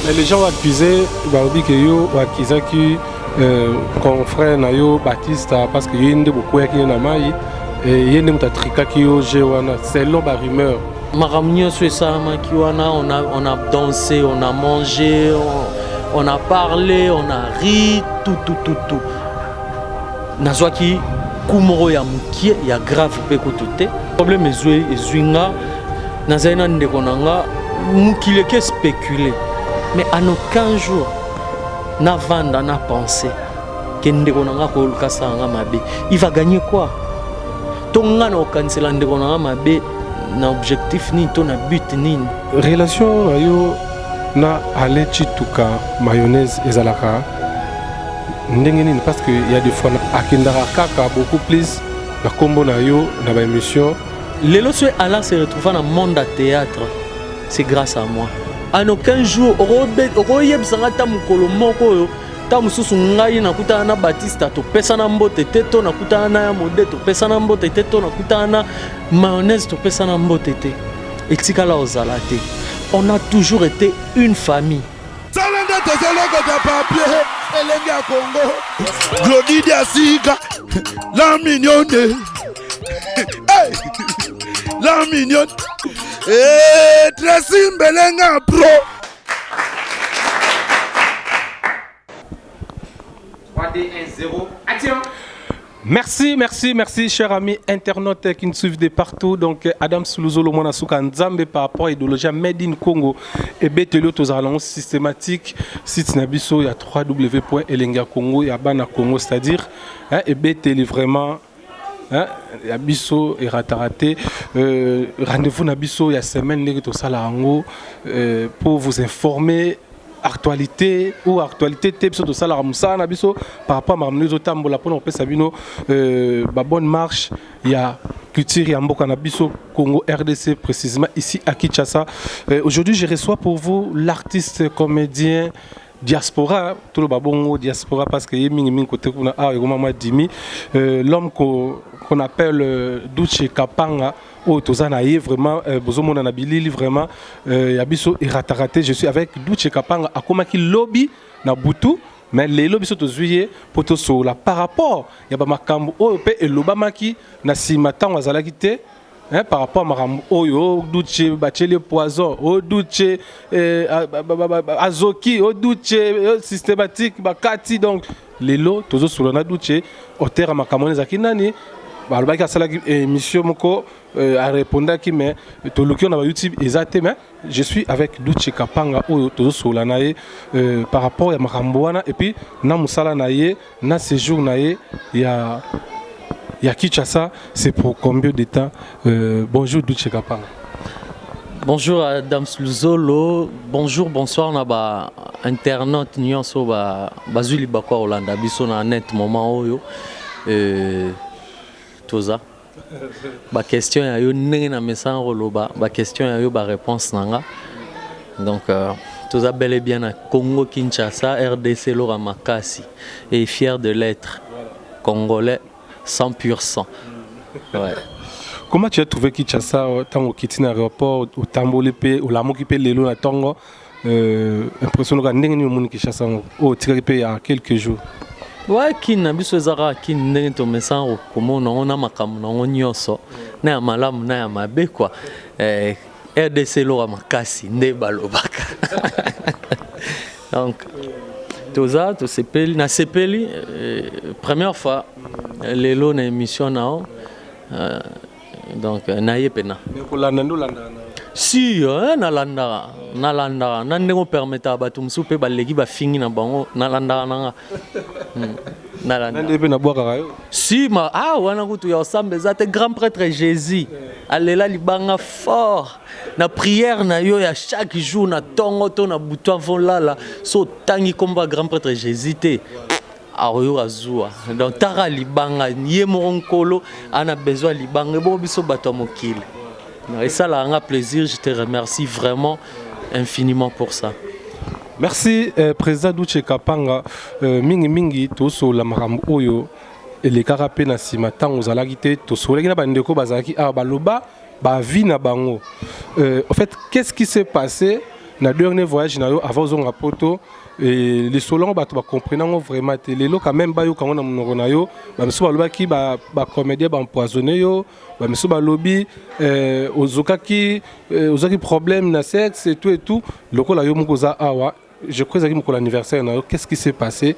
Mais les gens accusé balobi ke yo akizaki euh, confrère na yo Batista parce que ye nde bokweyaki ye na mai ye nde moto atrikaki yo je wana selon ba rumeur. Makambo nyonso esalamaki wana, on a dansé, on a mangé, on a parlé, on a ri, tout tout tout tout. Nazwaki coup moko ya mokie, ya grave mpe kutu te. Problème ezwi nga, nazali na ndeko na nga, mokili eke spécule, mais en aucun jour navanda na pensé ke ndeko na nga koluka asala nga mabe. Il va gagner quoi? To nga na kokanisela ndeko na nga mabe na objectif nini to na but nini? Relation na yo na Alain Tshituka Mayonnaise ezalaka ndenge nini? Parce que ya des fois akendaka kaka beaucoup plus na nkombo na yo na baémission. Lelo soki Alain se retrouva na monde ya théâtre, c'est grâce à moi. En aucun jour okoyebisanga ata mokolo moko oyo ntango mosusu ngai nakutana na Batista topesana mbote te, to nakutana na ya Mode topesana mbote te, to nakutana na Mayonnaise topesana mbote te. Etikala ozala te. On a toujours été une famille. Sala nde tozolokota papier elenge ya Kongo Glodi Diasika la mignonne, hey! La mignonne. Hey, Tracy Mbelenga pro 3, 2, 1, 0, action! Merci, merci, merci, chers amis internautes qui nous suivent de partout. Donc, Adam Suluzolo, mwana suka Nzambe par rapport à idéologie Made in Congo et Betelo, tozala systématique, site na biso, il y a www.elengacongo, il y a Bana Congo, c'est-à-dire, hein, et Beteli vraiment, hein, ya biso erataka te. Rendez-vous na biso ya semaine ndenge tosala yango pour vous informer actualité ou actualité te, biso tosalaka mosala na biso par rapport à makambo ezotambola mpona kopesa bino babonne marche ya culture ya mboka na biso Congo RDC, précisément ici à Kinshasa. Aujourd'hui, je reçois pour vous l'artiste comédien diaspora, toloba bongo diaspora parce que ye mingi mingi côté kuna awa ekoma mwa dimi, l'homme qu'on appelle Duche Kapanga oyo toza na ye vraiment, bozomona na bilili vraiment, ya biso erataka te. Je suis avec Duche Kapanga, akomaki lobi na butu, mais lelo biso tozwi ye mpo tosolola par rapport ya bamakambo oyo mpe elobamaki na nsima ntango azalaki te, hein, par rapport à makambo oyo Duche batieli poison, oyo Duche azoki, oyo Duche systématique bakati. Donc lelo tozosolola na Duche, auteur ya makambo wana ezalaki nani? Balobaki asalaki émission moko, arépondaki, mais toluki na bayoutube eza te. Mais je suis avec Duche Kapanga oyo tozosolola na ye par rapport ya makambo wana et puis na mosala na ye na séjour na ye ya Kinshasa, c'est pour combien de temps? Bonjour Duche Kapanga. Bonjour Adam Luzolo, bonjour, bonsoir na ba internaute nyonso ba bazwi libaku ya kolanda biso na net moment oyo. Toza baquestion ya yo ndenge na mesana koloba, baquestion ya yo, baréponse na nga. Donc toza bel et bien na Congo Kinshasa, RDC, loka makasi et fier de l'être congolais 100%, ouais. Comment tu as trouvé Kinshasa ntango okiti na aéroport, otamboli mpe olamuki mpe lelo na ntongo, impression oka ndenge nini omoni Kinshasa yango oyo otikaki mpe ya quelques jours? Ouais, Kini na biso eza kaka Kini ndenge tomesana komona yango na makambo nango nyonso, na ya malamu na ya mabe quoi. RDC eloka makasi nde balobaka. Donc toza tosepeli, nasepeli première fois lelo na émission na yo, donc naye pena. Kolanda nde olandaka na Si, nalandaka, nalandaka na ndenge opermetaka bato mosusu mpe baleki bafingi na bango, nalandaka nanga. Na nde mpe nabwakaka yo. Si ma ah, wana kutu ya osamba eza te. Grand prêtre Jésus alela libanga fort na prière na yo ya chaque jour na ntongo to na butu avant lala. So otangi nkombo ya grand prêtre Jésus te, akoyoka zuwa. Donc taka libanga ye moko nkolo ana besoin ya libanga ebongo biso bato ya mokili. Esalaka nga plaisir, je te remercie vraiment infiniment pour ça. Merci, président Duche Kapanga. Mingi mingi tosolola makambo oyo elekaka mpe na nsima ntango ozalaki te. Tosololaki na bandeko bazalaki awa, baloba baavis na bango. En fait, qu'est-ce qui s'est passé? Na dernier voyage na yo avant ozonga Poto, lisolo yango bato bacomprendre yango vraiment te. Lelo quand même bayoka yango na monoko na yo. Bamisusu balobaki bacomédien baempoisonne yo, bamisusu balobi ozokaki, ozwaki problème na sexe et tout et tout. Lokola yo moko oza awa, je crois ezalaki mokolo anniversaire na yo, qu'est-ce qui s'est passé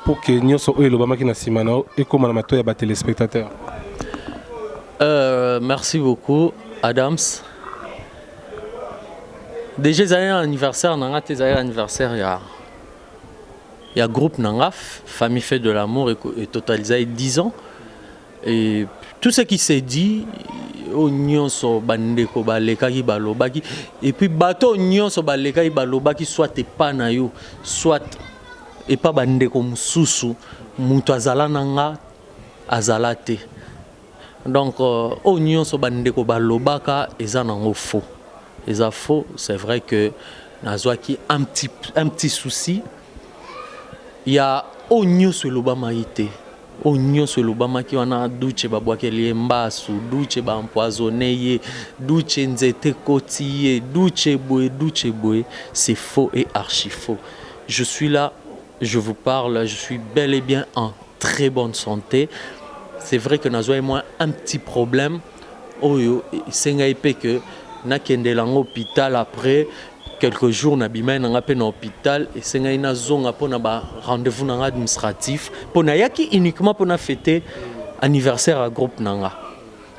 pour que nyonso oyo elobamaki na nsima na yo ekóma na matoi ya batéléspectateur? Merci beaucoup, Adams. Déjà, ezali anniversaire na nga te, ezali anniversaire ya groupe na nga, Famille Fait de l'amour, etotalisaki 10 ans. Et tout ce qui s'est dit, oyo nyonso bandeko balekaki balobaki, et puis bato oyo nyonso balekaki balobaki, soit epa na yo, soit epa bandeko mosusu, moto azala na nga azala te. Donc oyo nyonso bandeko balobaka eza nango faux, eza faux. C'est vrai que nazwaki un petit souci ya oyo nyonso elobamaki te. Oyo nyonso elobamaki wana, Duce babwakeli ye mbasu, Duce baempoisonne ye, Duce nzete ekoti ye, Duce boye, Duce boye, c'est faux et archi faux. Je suis là, je vous parle, je suis bel et bien en très bonne santé. C'est vrai que nazwaki mwa un petit problème oyo esengai mpe ke nakendela yango hôpital. Après quelques jours, nabimai na nga mpe na hôpital. Esengai nazonga mpona ba rendez-vous na nga administratif, mpo nayaki uniquement mpona fêter anniversaire ya groupe na nga.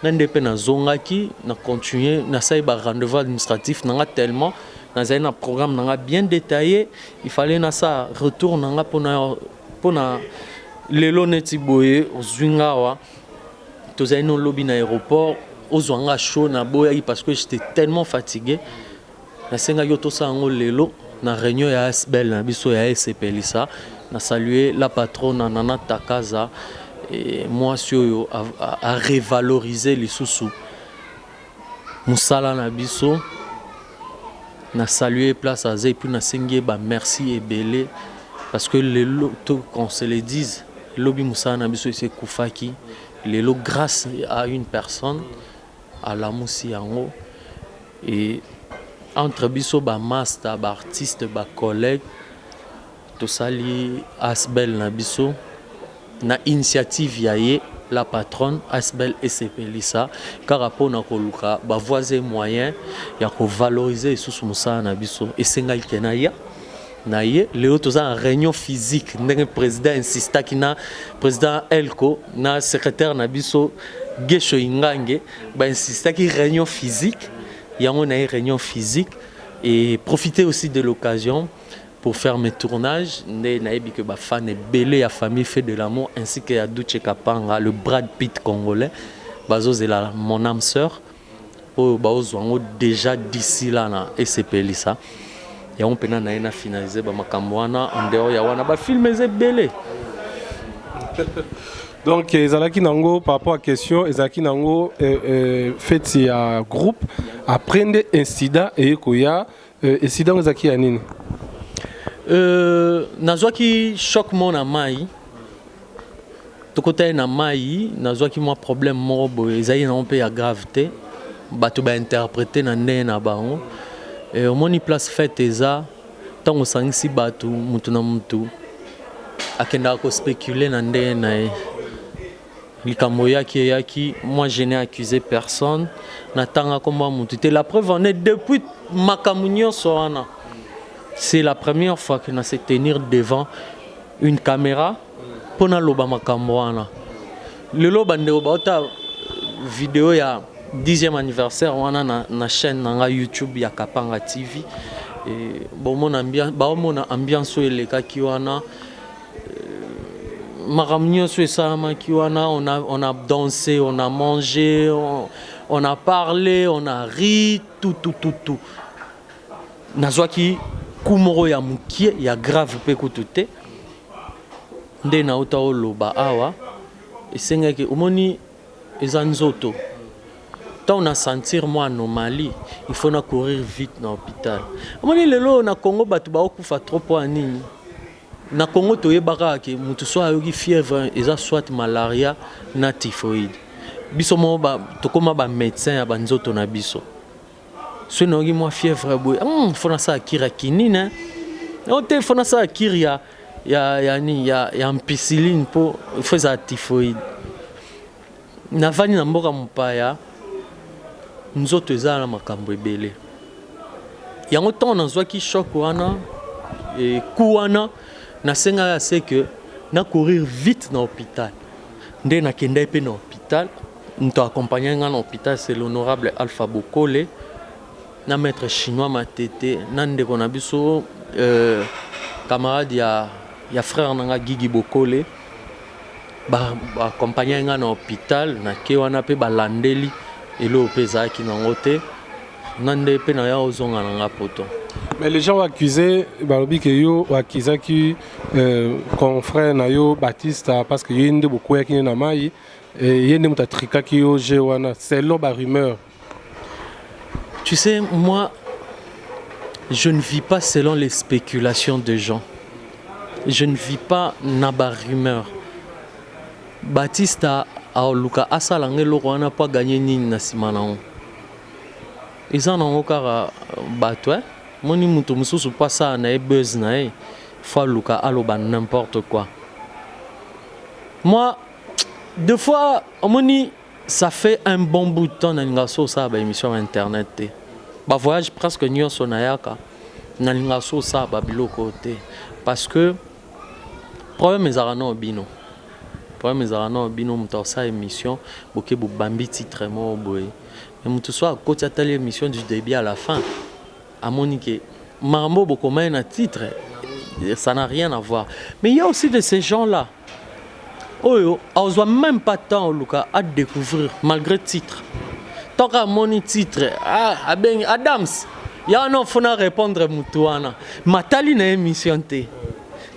Na nde mpe nazongaki, na continue, nasali ba rendez-vous administratif na nga, tellement nazali na programme na nga bien détaillé. Il fallait nasala retour na nga mpona lelo. Neti boye ozwi nga awa, tozali nolobi na aéroport, ozwa nga chaud, naboyaki parce que j'étais tellement fatigué. Nasengaki yo tosala yango lelo na réunion ya ASBL na biso ya Esepelisa. Na salue la patronne Nana Takaza, mwasi oyo arevalorize lisusu mosala na biso. Na salue place aza et puis nasengi ye bamerci ebele, parce que lelo to, qu'on se le dise, lobi mosala na biso esi ekufaki. Lelo, grâce à une personne, alamusi yango. Et entre biso bamaster, baartiste, bacollègue, tosali ASBL na biso na initiative ya ye la patronne, ASBL Esepelisa, kaka mpona koluka bavoies et moyen ya kovalorize lisusu mosala na biso. Esengaki ke na ya na ye lelo toza na réunion physique, ndenge président insistaki na président Elko na secrétaire na biso Gesho Ingange, bainsistaki réunion physique. Yango na ye réunion physique, et profiter aussi de l'occasion pour faire mes tournages. Nde nayebi ke bafan ebele ya Famille Fait de l'amour ainsi que ya Duche Kapanga, le Brad Pitt congolais, bazozela Mon âme sœur oyo baozwa yango déjà d'ici là na Esepelisa. Yango mpena na ye na finalize bamakambo wana. En dehors ya wana, bafilm eza ebele. Donc ezalaki nango par rapport à question, ezalaki nango fête ya groupe. Après nde incident eye koya. Incident yango ezalaki ya nini? Nazwaki choc moko na mai, tokota ye na mai, nazwaki mwa problème moko boye. Ezali nango mpe ya grave te, bato bainterprete na ndenge na bango. Omoni place fête eza, ntango osangisi bato, mutu na mutu akendaka kospécule na ndenge na ye. Likambo eyaki eyaki, moi je n'ai accusé personne, natanga kombo ya mutu te. La preuve en est, depuis makambo nyonso wana, c'est la première fois que na se tenir devant une caméra mpo naloba makambo wana. Lelo bandeko baota video ya 10e anniversaire wana na chaîne na nga YouTube ya Kapanga TV. E, bomona baomona ambiance oyo elekaki wana, makambo nyonso esalamaki wana. On a dansé, on a mangé, on a parlé, on a ri, tout tout tout tout. Nazwaki coup moko ya mokie, ya grave mpe kutu te. Nde nauta oloba awa, esengaki omoni eza nzoto. Ntango na sentir mwa anomalie, il faut na courir vite na hôpital. Omoni lelo na Congo bato baokufa trop mpo ya nini? Na Congo toyebaka ke motu so ayoki fièvre, eza soit malaria na typhoïde. Biso moko tokóma bamédecin ya banzoto na biso. Soki nayoki mwa fièvre boye, faut nasala cure ya quinine, o te, faut nasala cure ya nini, ya ampicilline, mpo faut ezala typhoïde. Navandi na mboka mopaya, nzoto eza na makambo ebele. Yango ntango nazwaki choc wana, eku wana, nasengaki ase ke nacourir vite na hôpital. Nde nakendaki mpe na hôpital. Moto accompagne nga na hôpital, c'est l'honorable Alpha Bokole na maître chinois Matete na ndeko na biso, camarade ya frère na nga Gigi Bokole. Baaccompagne nga na hôpital. Nake wana mpe balandeli, eloko mpe ezalaki nango te. Nga nde mpe naya ozonga na nga poto. Mais les gens ont accusé, balobi ke yo oaccusaki confrère na yo Baptiste, parce que ye nde bokweyaki ye na mai, ye nde moto atrikaki yo je wana, selon barumeur. Tu sais, moi, je ne vis pas selon les spéculations des gens. Je ne vis pas na ba rumeur. Baptiste aoluka asala nga eloko wana mpo aganye nini na nsima nango? Eza nango kaka bato, eh? Moni moto mosusu mpo asala na ye buzz na ye, faut aluka aloba n'importe quoi. Moi, deux fois, omoni, ça fait un bon bout de temps nalingaka so osala baémission ya internet te. Bavoyage presque nyonso nayaka, nalingaka so osala babiloko te, parce que problème ezalaka nao bino, problème ezalaka nao bino. Moto asala émission, boke bobambi titre moko boye, mais moto so akoti, atali émission du début à la fin, amoni ke makambo bokoma ye na titre, ça n'a rien à voir. Mais il y a aussi de ces gens là oyo azwa même pas temps oluka à découvrir malgré titre. Tant amoni titre, ah, abengi Adams ya wana, ofuna répondre mutu wana matali na émission te.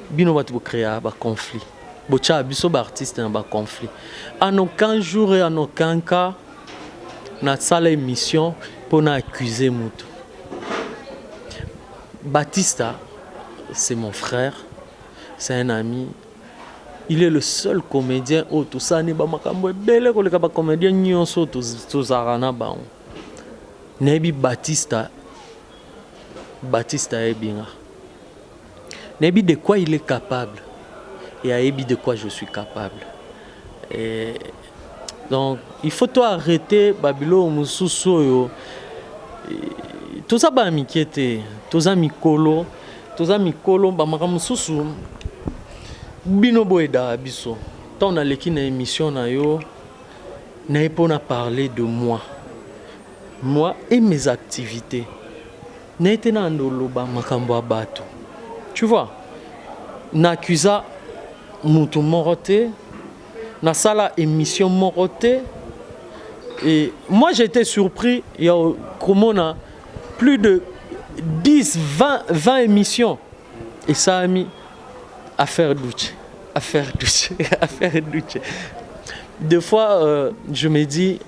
Bino bato bocréa baconflit, botya biso baartiste na baconflit. En aucun jour et en aucun cas nasala émission mpona accuser mutu. Batista, c'est mon frère, c'est un ami. Il est le seul comédien oyo tosani bamakambo ebele koleka bacomédien nyonso oyo tozalaka na bango. Nayebi Batista, Batista ayebi nga. Nayebi de quoi il est capable et ayebi de quoi je suis capable. Et donc il faut to arrêter babiloko mosusu oyo. Toza bana mike te, toza mikolo, toza mikolo. Bamakambo mosusu bino boyedaka biso. Ntango naleki na émission na yo, naye mpona parler de moi, moi et mes activités. Naye te na oloba makambo ya bato, tu vois. Naakusa motu moko te, nasala émission moko te. Et moi, j'étais surpris ya komona plus de 10, 20, 20 émissions esalami affaire Doutshe, affaire Doutshe, affaire Doutshe. Des fois, je me dis,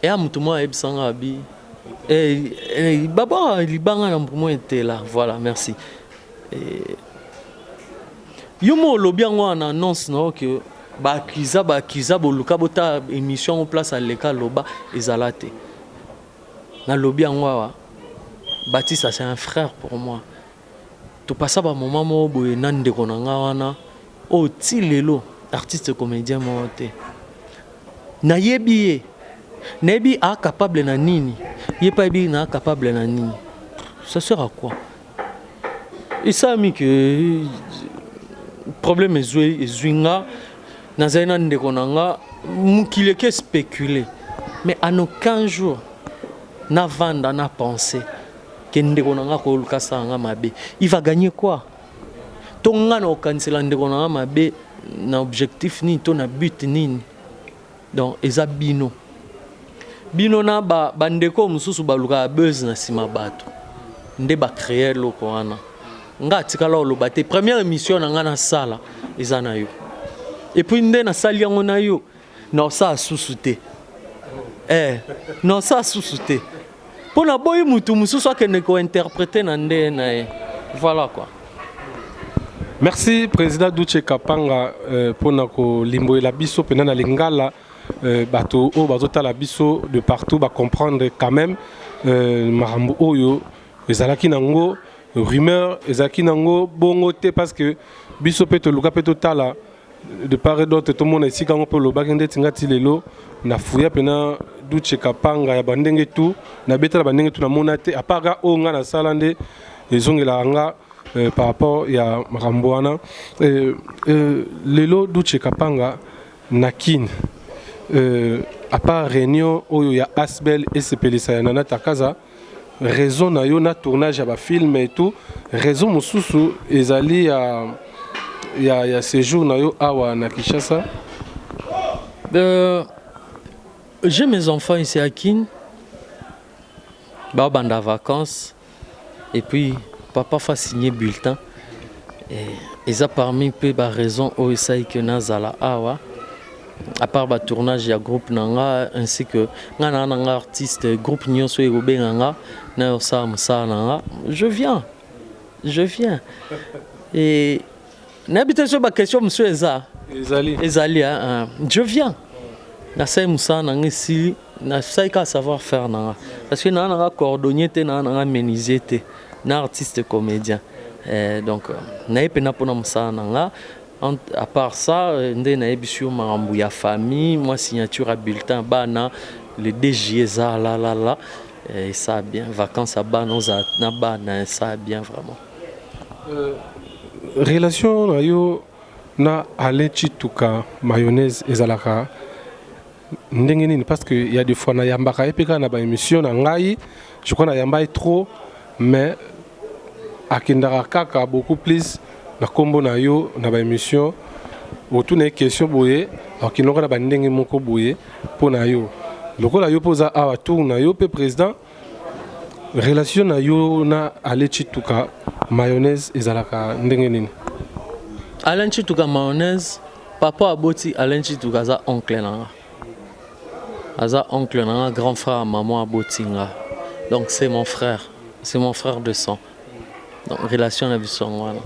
eya motu moko ayebisanga abi, baba libanga na mpo etela. Voilà, merci. Yo mo olobi yango wana, annonce na yo ke baakiza, baakiza, boluka botala émission yango, place aleka aloba ezala te. Nalobi yango awa, Baptiste, c'est un frère pour moi. Topasa bamoma moko boye na ndeko na nga wana oyo ti lelo artiste comédien moko te nayebi ye. Nayebi acapable na nini, ye mpe ayebi na capable na nini. Ça sert à quoi? Esalami ke problème ezwi nga, nazali na ndeko na nga, mokili eke spéculer. Mais en aucun jour navanda na penser ke ndeko na nga koluka asala nga mabe. Il va gagner quoi? To nga na kokanisela ndeko na nga mabe na objectif nini to na but nini? Donc eza bino, bino na bandeko mosusu balukaka buzz na nsima bato nde bacréer eloko wana. Nga atikala oloba te. Première émission na nga nasala eza na yo, et puis nde nasali yango na yo, na osala susu te, na osala susu te, mpo na boyi mutu mosusu akende kointerpréter na nde na ye. Voilà quoi. Merci, président Doutshe Kapanga, mpona kolimbolela biso mpena na lingala. Bato oyo bazotala biso de partout bacomprendre quand même makambo oyo ezalaki nango rumeur, ezalaki nango bongo te, parce que biso mpe toluka mpe totala de part et d'autre, tomona esika yango mpe olobaki. Ndeti nga ti lelo nafuya mpena Duce Kapanga ya bandenge tu, nabetala bandenge tu, namona te, à part ka oyo nga nasala nde ezongelaka nga par rapport ya makambo wana. Lelo Duce Kapanga na Kine, à part réunion oyo ya Asbel esepelisa ya Nana Takaza, raison na yo na tournage ya bafilm et tout, raison mosusu ezali ya séjour na yo awa na Kinshasa? J'ai mes enfants ici à Kin. Babanda vacances. Et puis, papa fa signer bulletin. Et ça parmi peu ba raison oyo esali ke nazala awa. À part ba tournage ya groupe na nga, ainsi que nga na nga artiste, groupe nyonso ekobenga nga na yosala mosala na nga, je viens. Je viens. Et nayebi te so ba question mosusu eza. Ezali. Ezali, hein, je viens. Nasali mosala na nga, esili, nasali kaka savoir faire na nga, parce que naa na nga cordonnier te, naa na nga menuisier te, na artiste comédien. Donc naye mpena mpona mosala na nga. À part ça, nde nayebisi yo makambo ya famille, mwa signature ya bulletin bana le 2 juillet eza lalala, esa bien, vacances ya bana, ozala na bana, esa bien vraiment. Relation na yo na Alain Chituka Mayonnaise ezalaka ndenge nini? Parce que y a des fois nayambaka ye mpe kaka na baémission na ngai, je crois nayamba ye trop, mais akendaka kaka beaucoup plus na nkombo na yo na baémission. Otuna ye question boye, akendaka na bandenge moko boye mpo na yo. Lokola yo mpe oza awa, tour na yo mpe président, relation na yo na Alain Chituka Mayonnaise ezalaka ndenge nini? Alain Chituka Mayonnaise, papa aboti Alain Chituka aza oncle na nga, aza oncle na nga, grand frère ya maman aboti nga. Donc c'est mon frère, c'est mon frère de sang. Donc relation na biso yango wana.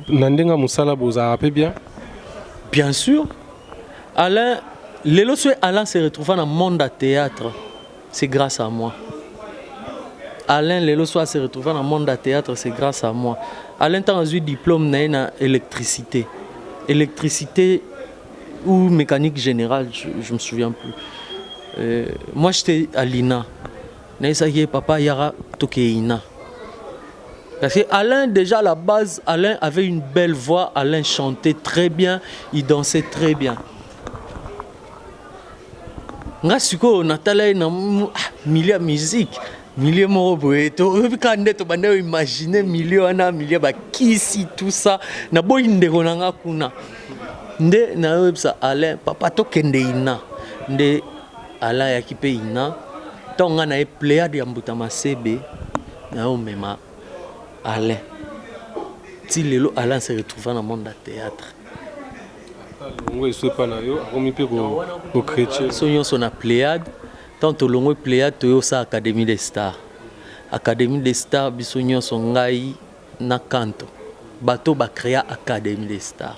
Na ndenge ya mosala bozalaka mpe bien? Bien sûr. Alain, lelo soki Alain se retrouva na monde ya théâtre, c'est grâce à moi. Alain lelo so se retrouva na monde ya théâtre, c'est grâce à moi. Alain, ntango azwi diplôme na ye na électricité ou mécanique générale, je me souviens plus, moi j'étais à l'INA, nayebisaki ye: "Papa, yaka tokei INA." Parce que Alain, déjà à la base, Alain avait une belle voix, Alain chantait très bien, il dansait très bien. Nga sikoyo natala ye na milieu ya musique, milieu moko boye, toyebi kaka nde tobanda imagine milieu wana, milieu bakisi, tout ça. Naboyi ndeko na nga kuna nde nayoyebisa Alain: "Papa, tokende INA." Nde Alain ayaki mpe INA. Ntango nga na ye Pléiade ya Mbuta Masebe, nayomema Alain. Ti lelo Alain se retrouva na monde ya théâtre. Longo eso epa na yo, akomi mpe kochrétien. Biso nyonso na Pléiade. Ntango tolongwe Pléiade, toyosala Académie des Stars. Académie des Stars, biso nyonso, ngai na Kanto, bato bacréa Académie des Stars,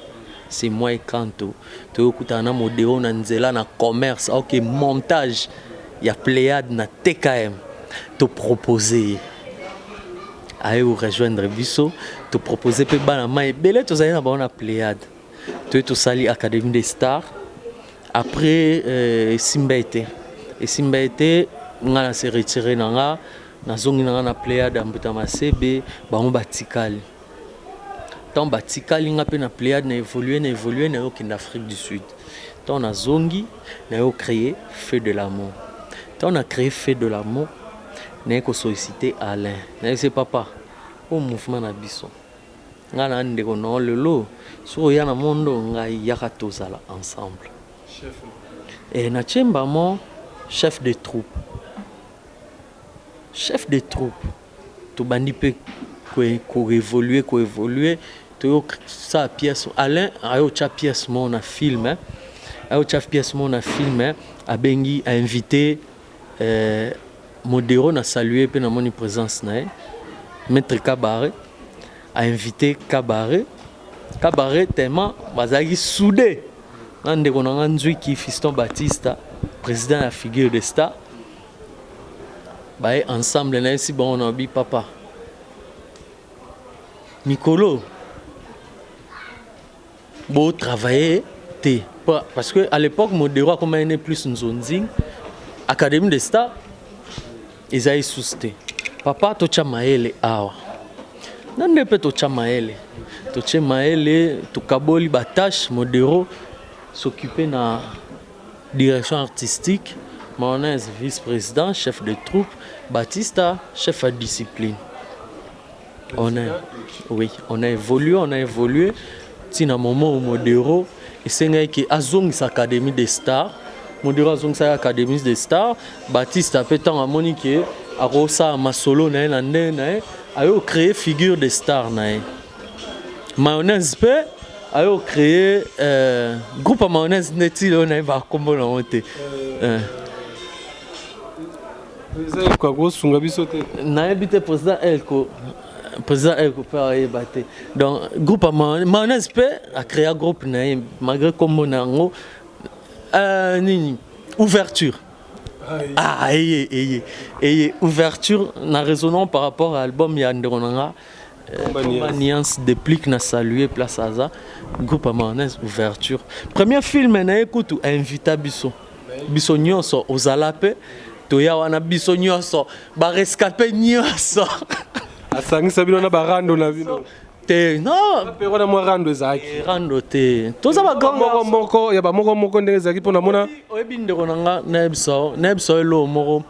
c'est moi et Kanto. Toyokutana na Modero na nzela na commerce, aoke montage ya Pléiade na TKM. Topropose ye aye korejoindre biso. Topropose mpe bana mai ebele tozali na bango na Pléiade. Toye tosali Académie des Stars. Après, esimba ete, esimba ete, nga na se retire na nga, nazongi na nga na Pléiade ya Mbuta Masebe. Bango batikali. Ntango batikali, nga mpe na Pléiade na évolue, na évolue, nayokende Afrique du Sud. Ntango nazongi, nayo créer Feu de l'amour. Ntango na créé Feu de l'amour, naye kosollicite Alain, nayebisi: "Papa, oyo mouvement na biso, ngai na ndeko na yo, lelo soki oya na mondo ngai, yaka tozala ensemble." E natie mbamo chef de troupe, chef de troupe. Tobandi mpe koévolue, koévolue, toyosala pièce. Alain ayotya pièce moko na film, ayotya pièce moko na film, abengi, ainvité Modero. Na salue mpe namoni présence na ye, maître Cabaret. Ainvité Cabaret. Cabaret tellement bazalaki soudé. Na ndeko na nga Nzwiki Fiston Batista, président ya Figure de Star, baye ensemble. Nayebisi bango, na bi papa mikolo botravailler te, parce que à l'époque Modero akomaki ne plus nzonzing, Académie de Star eza lisusu te. Papa, totya mayele awa na nde mpe totya mayele, totie mayele, tokaboli batâches. Modero s'occuper na direction artistique, Mayonnaise vice-président, chef de troupe, Batista chef à discipline. On a, oui, on a évolué, on a évolué ntina moment Modero esengaki azongisa Académie des Stars. Modero azongisaki Académie des Stars. Batista mpe, ntango amoni ke akosala masolo na ye na ndenge na ye, ayo créer Figure de Star na ye. Mayonnaise mpe ayo créer groupe ya Mayonnaise neti oyo nayebaka nkombo nango te. Eza kosunga biso te. Nayebi te, président Elko, président Elko mpe ayeba te. Donc groupe ya Mayonnaise mpe acréa groupe na ye, malgré nkombo na yango nini, Ouverture. Ah, eye eye eye Ouverture na raisonnant par rapport à album ya ndeko na nga Nuance Déplique, na saluer place aza. Groupe ya Mayonnaise Ouverture, premier film na ye kutu invita biso, biso nyonso ozala mpe, toya wana biso nyonso, barescapés nyonso. Asangisa bino na barando na bino. Te, non. Mpe wana mwa rando ezalaki. Rando te, toza moko moko ya bamoko moko ndenge ezalaki mpo namona. Oyebi, ndeko na nga, nayebisa yo eloko moko.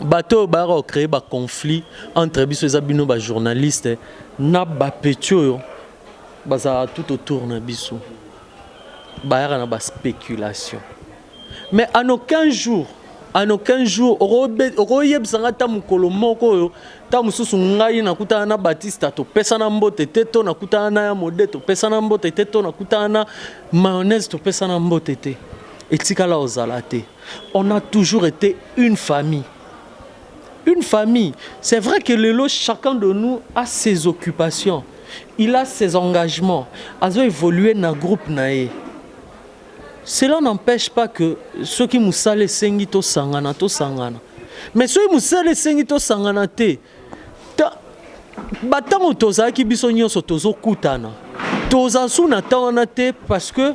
Bato oyo bayaka kocréer baconflit entre biso eza bino bajournaliste na bapetits oyo bazalaka tout autour na biso, bayaka na baspéculation. Mais en aucun jour, en aucun jour okoyebisanga ata mokolo moko oyo ta mosusu ngai nakutana na Batista topesana mbote te, to nakutana na ya Mode topesana mbote te, to nakutana na Mayonnaise topesana mbote te. Etikala ozala te. On a toujours été une famille, une famille. C'est vrai que lelo chacun de nous a ses occupations, il a ses engagements, azo évoluer na groupe na ye. Cela n'empêche pas que soki mosala esengi tosangana, tosangana. Mais soki mosala esengi tosangana te, batango tozalaki biso nyonso tozokutana, toza su na ntango wana te, parce que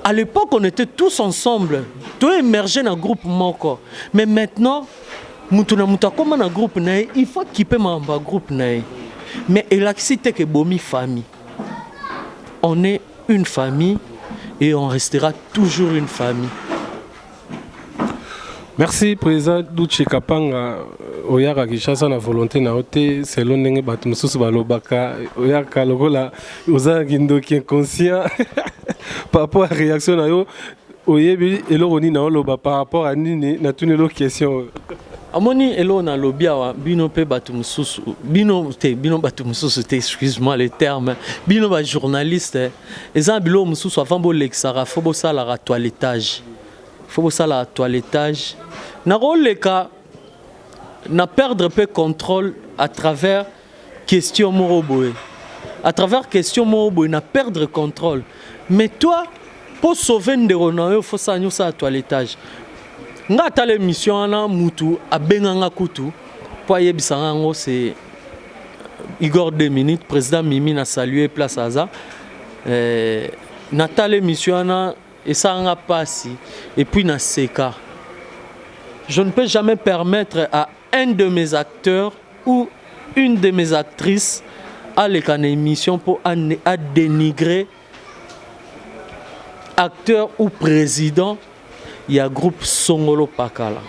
à l'époque on était tous ensemble, toémerge na groupe moko. Mais maintenant mutu na mutu akóma na groupe na ye, il faut kipe makambo ya groupe na ye. Mais elakisi te ke bomi famille. On est une famille et on restera toujours une famille. Merci, président Duche Kapanga. Oyaka Kinshasa na volonté na yo te, selon ndenge bato mosusu balobaka, oyaka lokola ozalaki ndoki inconscient. Par rapport à réaction na yo, oyebi eloko nini na oloba par rapport à nini natuni elo question oyo? Amoni eloko nalobi awa, bino mpe bato mosusu, bino te, bino bato mosusu te, excuse-moi le terme, bino bajournaliste, eza na biloko mosusu avant bolekisaka, fo bosalaka toilettage, fo bosalaka toilettage. Nakoleka na perdre mpe contrôle à travers question moko boye, à travers question moko boye na perdre contrôle. Mais toi, mpo sauver ndeko na yo, fosala nyonso ya toilettage. Nga atala émission wana, mutu abenganga kutu mpo ayebisanga yango, c'est Igor 2 minutes, président Mimi, na salue place aza. Natala émission wana, esalanga mpasi et puis naseka. Je ne peux jamais permettre à un de mes acteurs ou une de mes actrices aleka na émission mpo adénigrer acteur ou président ya groupe Songolo Pakala.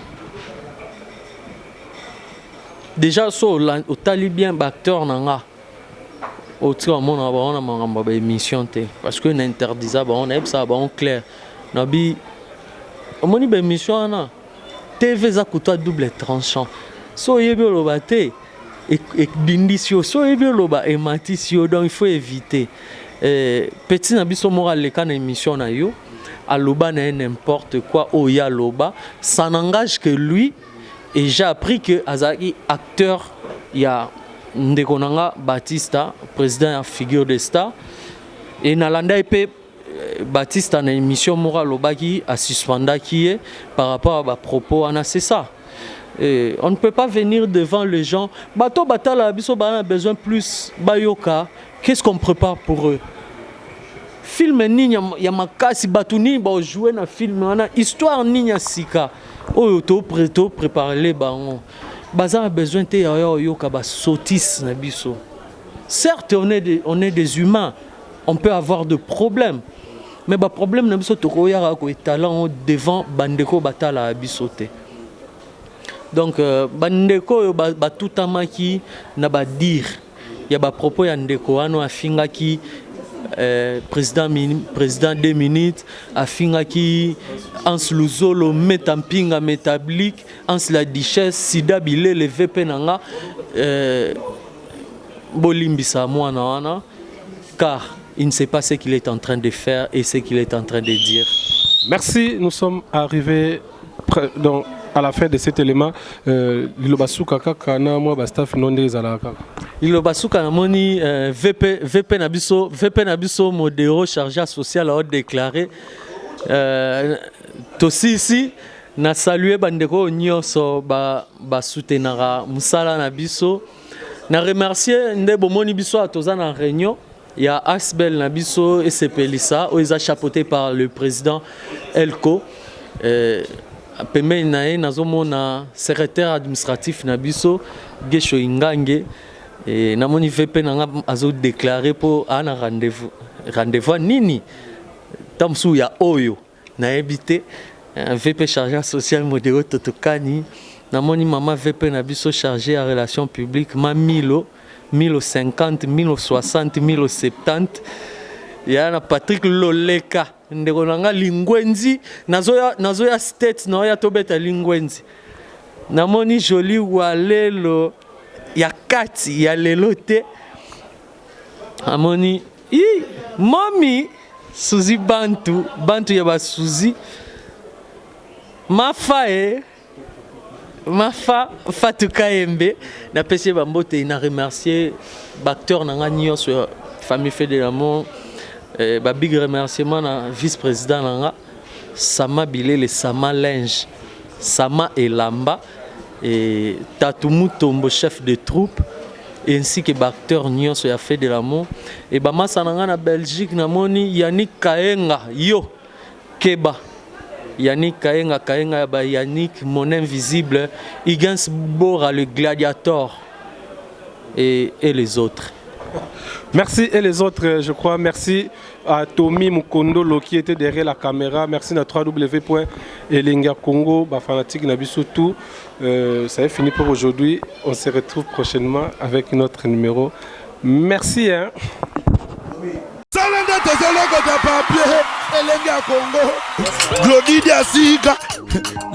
Déjà so otali bien baacteur na nga, otika bamona bango na makambo ya baémission te, parce que na interdisa bango, nayebisaka bango clair na bi omoni baémission wana. TV eza couteau à double tranchant. So oyebi oloba te, edindisi yo, so oyebi oloba, ematisi yo. Donc il faut éviter. Petit na biso moko aleka na émission na yo, aloba na ye n'importe quoi. Oyo ye aloba, ça n'engage que lui. Et j'ai appris que azalaki acteur ya ndeko na nga Batista, président ya Figure de Star. E nalanda ye mpe. Baptiste na émission moko alobaki, asuspendaki ye par rapport à bapropos wana. C'est ça. Et on ne peut pas venir devant les gens. Bato batala biso bana besoin plus bayoka qu'est-ce qu'on prépare pour eux. Film nini ya makasi, bato nini bajoue na film wana, histoire nini ya sika oyo topréparele bango. Baza na besoin te ya oyoka basotis na biso. Certes, on est des humains, on peut avoir de problèmes, mais baproblème na biso tokoyaka koetala yango devant bandeko batalaka biso te. Donc bandeko oyo batutamaki na badire ya bapropos ya ndeko wana, afingaki président 2 minutes, afingaki Hans Luzolo, Meta Mpinga Métablik, Hans la Duchesse, Sida Bilele, VP na nga, bolimbisa mwana wana, car il ne sait pas ce qu'il est en train de faire et ce qu'il est en train de dire. Merci, nous sommes arrivés donc, à la fin de cet élément. Liloba suka kaka na mwa ba staff no ndenge ezalaka kaka. Liloba suka, namoni VP na biso, VP na biso Modero, chargé social, a déclaré tosisi. Na salue bandeko oyo nyonso basoutenaka mosala na biso. Na remercier nde bomoni biso awa, toza na réunion ya asbel na biso esepelisa, oyo eza chapeauté par le président Elco. Pembeni na ye nazomona secrétaire administratif na biso Gesho Ingange. Namoni VP na nga azodéclare mpo aa na rendez-vous. Rendez-vous nini ta mosusu ya oyo nayebi te. VP chargé social Modero Totokani. Namoni mama VP na biso chargé ya relation publique, ma Milo, Milo 50, Milo 60, Milo 70, ya na Patrick Loleka, ndeko na nga Lingwenzi. Nazoya state, naoya tobeta Lingwenzi. Namoni Joli Walelo ya kati ya lelo te. Amoni i momi Suzi Bantu, bantu ya basuzi mafa e mafa Fatu Kayembe. Napesi ye bambote. Na remercier baacteur na nga nyonso ya famille Fait de l'amour. Babig remerciement na vice président na nga Sama Bilele, Sama Linge, Sama Elamba et Tatu Mutombo, chef de troupe, ainsi que baacteur nyonso ya Fait de l'amour. E bamasa na nga na Belgique, namoni Yannick Kaenga, yo keba Yannick Kaenga, Kaenga ya ba Yannick, mon invisible, Higgins Bora le gladiator et les autres. Merci et les autres, je crois. Merci à Tommy Mukondolo qui était derrière la caméra. Merci à www.elenga Congo, ba fanatique na biso tout. Ça est fini pour aujourd'hui. On se retrouve prochainement avec notre numéro. Merci. Hein. Sala nde tozolokota papier elenge ya Kongo, Glodidi ya sika,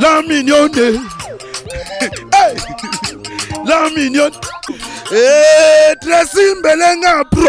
la mignonne. Hey! La mignonne. Hey, Tracy Mbelenga pro.